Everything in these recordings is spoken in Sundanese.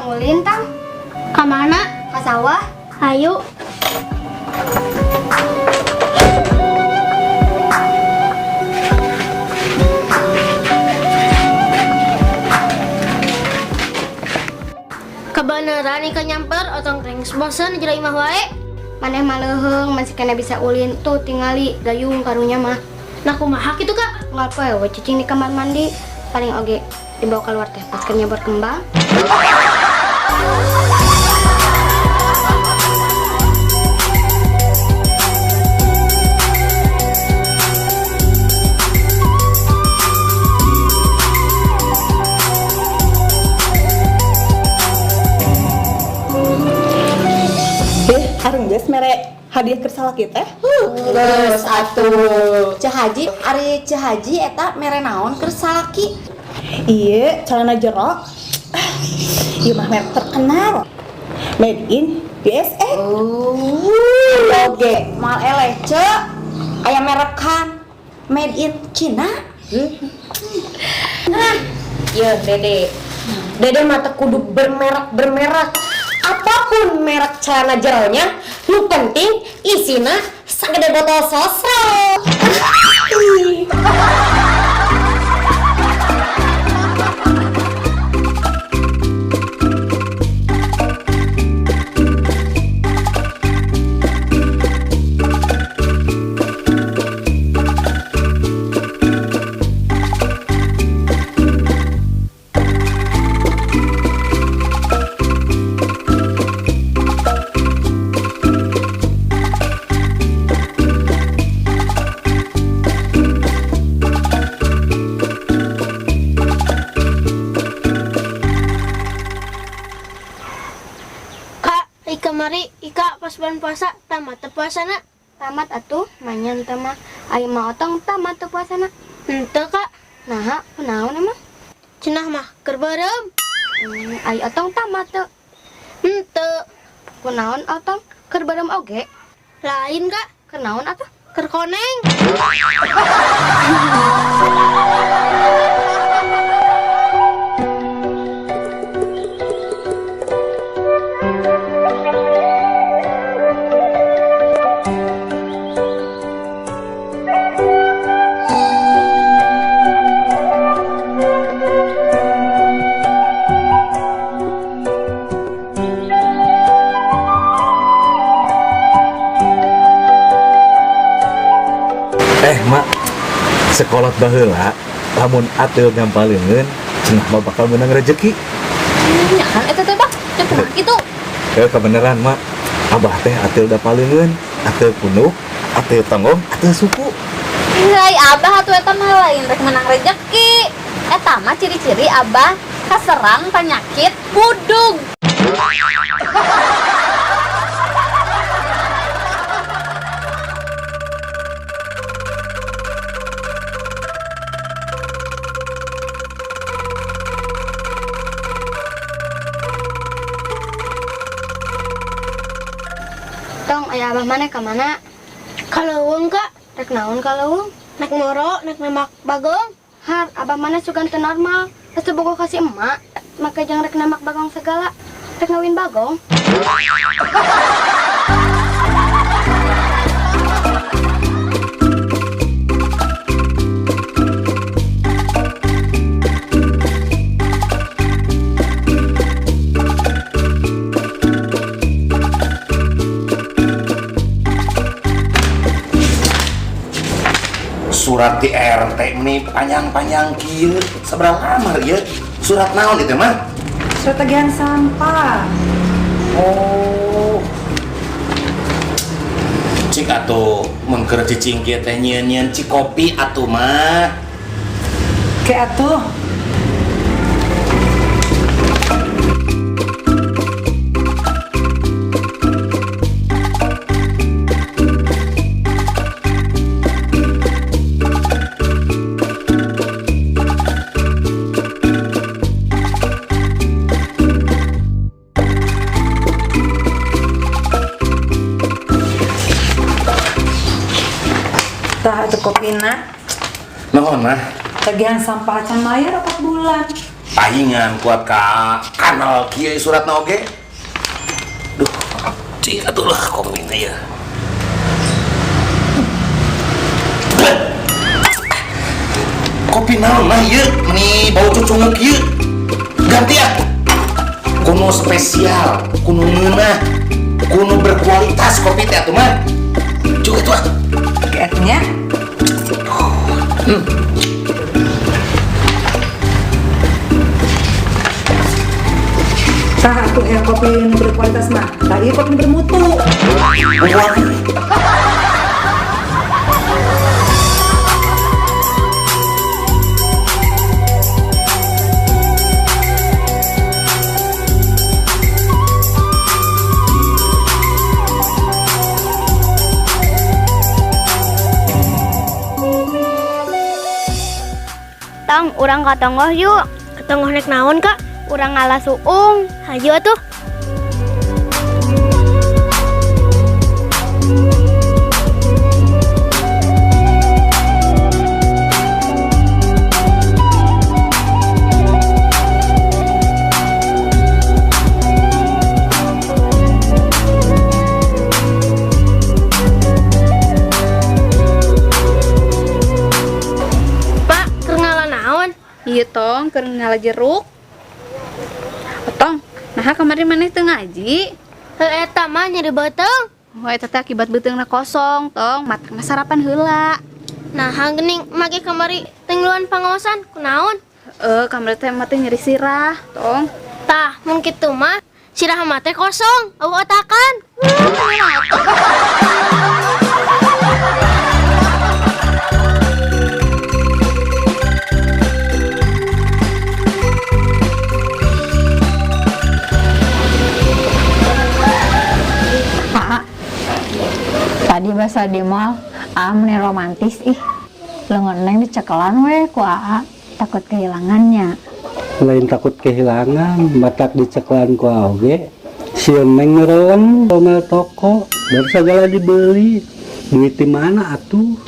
Hayang ulin, Tang. Ka mana? Ka sawah. Ayo. Kebenaran ikan nyamper otong rings bosen jero imah wae. Maneh mah leuheung masih kena bisa ulin tuh tingali gayung karunya mah. Nah, kumaha kitu, Kak? Nggak apa ya, we cicing di kamar mandi. Paling oge dibawa keluar teh pas keur nyebor kembang. Eh, areng geus mere hadiah keur salaki teh. Geus atuh. Ceu Haji, ari Ceu Haji eta mere naon keur salaki? Iya, celana jero. Ah, ieu mah merek terkenal. Made in USA. Oh, oge, moal eleh Ceu. Aya merekan made in China. Nah, ya Dede. Dede mah teu kudu bermerek-bermerek. Apapun merek celana jeronya, nu penting isina sagede botol sosro. Kak, ika mari, ika pas bulan puasa tamat teu puasana. Tamat atuh, manyan teh mah. Ayo mah otong tamat teu puasana. Henteu, Kak. Naha, kunaon emang? Cenah mah keur beureum. Ai otong tamat teu. Henteu. Kunaon otong? Keur beureum oge. Lain, Kak. Keur naon atuh? Keur koneng. Eh, Mak, sekolah baheula lamun ateul ngampal leungeun cenah mah bakal menang rezeki. Nya kan eta teh, Bang. Teu kumaha kitu? Eh, kebeneran, Mak. Abah teh ateul da paleungeun, ateul punuk, ateul tonggong, ateul suku. Hei, Abah atuh eta mah lain rek menang rezeki. Eta mah ciri-ciri Abah kaserang penyakit budug. Tong, aya abah maneh ka mana? Ka leuweung, Kak. Rek naon ka leuweung? Nek moro, nek nembak bagong. Har, abah maneh sugan teu normal. Geus teu bogoh ka si emak, make jang rek nembak bagong segala. Rek ngawin bagong. Surat di RT ini panjang-panjang kieu, sabaraha lamar ieu? Surat naon itu mah? Surat tagihan sampah. Oh. Cik atuh mun keur cicing kieu teh nyieun-nyieun cik kopi atuh mah. Ke atuh. Tah atuh kopina. Nuhun mah. Tagihan sampah acan mayar 4 bulan. Pahingan kuat ka kanal kieu suratna oge. Duh, cik atuh lah kopina ya. Kopi naon mah ieu meni bau cucunguk ieu. Ganti ah. Kuno spesial, kuno ngeunah, kuno berkualitas kopi teh atuh mah. Cuk atuh ah. Kayaknya. Tah atuh ya kopi nu berkualitas mah. Tah ieu kopi nu bermutu. Tong, urang ka tonggoh yuk. Ka tonggoh nek naon, Kak? Urang ngalah suung. Hayu atuh. Pak, keur ngala naon? Iya tong, keur ngala jeruk. Otong, naha kamari maneh teu ngaji? Heuh eta mah nyeri beuteung. Oh, eta teh akibat beuteungna kosong, tong, matakna sarapan heula. Naha geuning make kamari teu ngiluan pangaosan, kunaon? Heeh, kamari teh mah teh nyeri sirah, tong. Tah, mun kitu mah sirah mah teh kosong, eueuh otakan. Aa, tadi bahasa di mall, Aa meni romantis ih. Lengan neng dicekelan we ku Aa, takut kehilangannya. Lain takut kehilangan, matak dicekelan ku Aa oge. Sieun neng ngereleng domel toko, dan segala dibeli. Duit di mana atuh?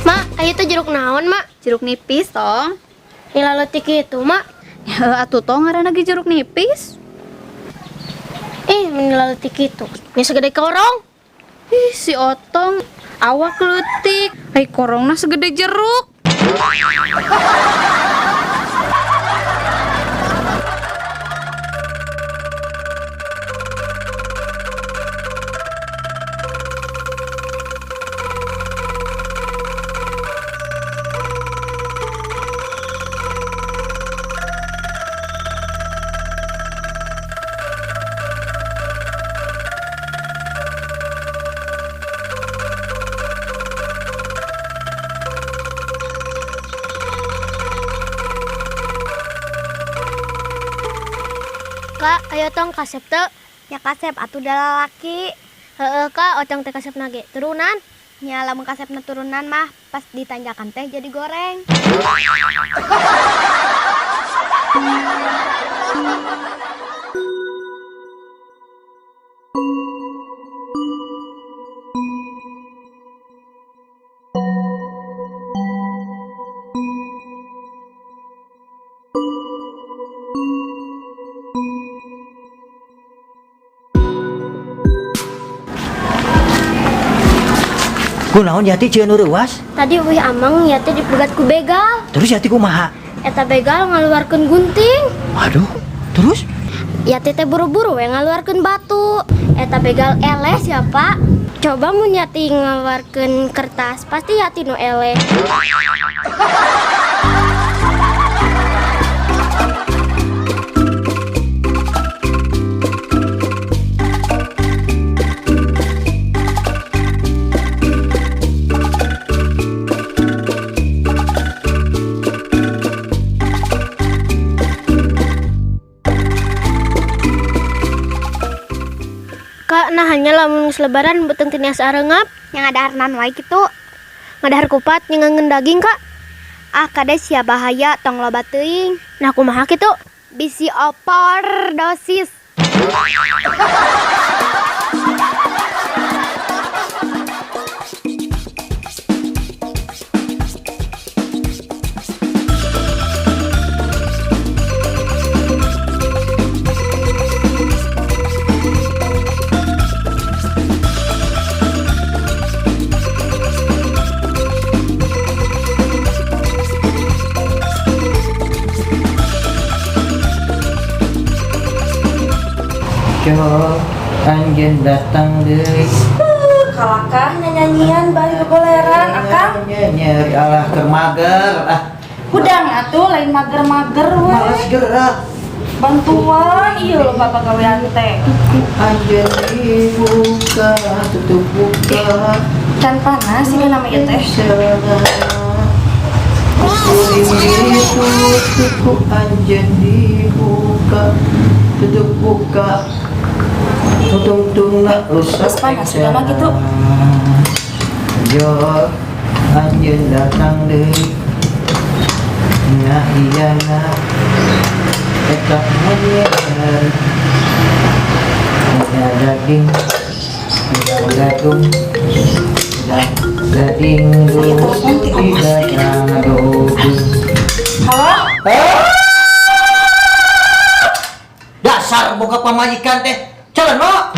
Mak, ayo teh jeruk naon, Mak? Jeruk nipis, tong. Nila leutik kitu, Mak. Ya atuh tong ngaranna ge jeruk nipis. Ih, meni leutik kitu. Nya segede korong. Ih, si Otong awak leutik, ai korongna segede jeruk. Kak, ayo tong kasep teu. Ya kasep atuh da lalaki. Heeh, Kak, otong teh kasep nage turunan. Nya lamun kasepna turunan mah pas ditanjakan teh jadi goreng. Kunaon Yati cieun nu reuas? Tadi wih amang Yati dipegat ku begal. Terus Yati kumaha? Eta begal ngaluarkeun gunting. Waduh, terus? Yati teh buru-buru we ngaluarkeun batu. Eta begal eleh siapa? Coba mun Yati ngaluarkeun kertas, pasti Yati nu eleh. Kak, Nah hanya lamun geus lebaran beuteung teh nias areungap. Yang ngadaharnan wae kitu. Ngadahar kupat nyengengeun daging, Kak. Ah, kade sia bahaya tong loba teuing. Nah kumaha kitu? Bisi opor dosis. Jo, anjeun datang deui. Kalakah nyanyian bari goleran akang. Nyeri alah keur mager ah. Hudang atuh lain mager-mager we. Males gerak. Bantuan ieu loba pagawean teh. Anjeun dibuka, tutup buka. Can panas ini nama ieu teh. Ditutup ku anjeun dibuka, tutup buka. Tungtungna rusak. Geus panas udah mah kitu. Jo, anjeun datang deui. Nah iya nah, eta menyer. Ada daging, ada gadung, ada gading tidak gadung. Halo? Dasar boga pamajikan teh, celana.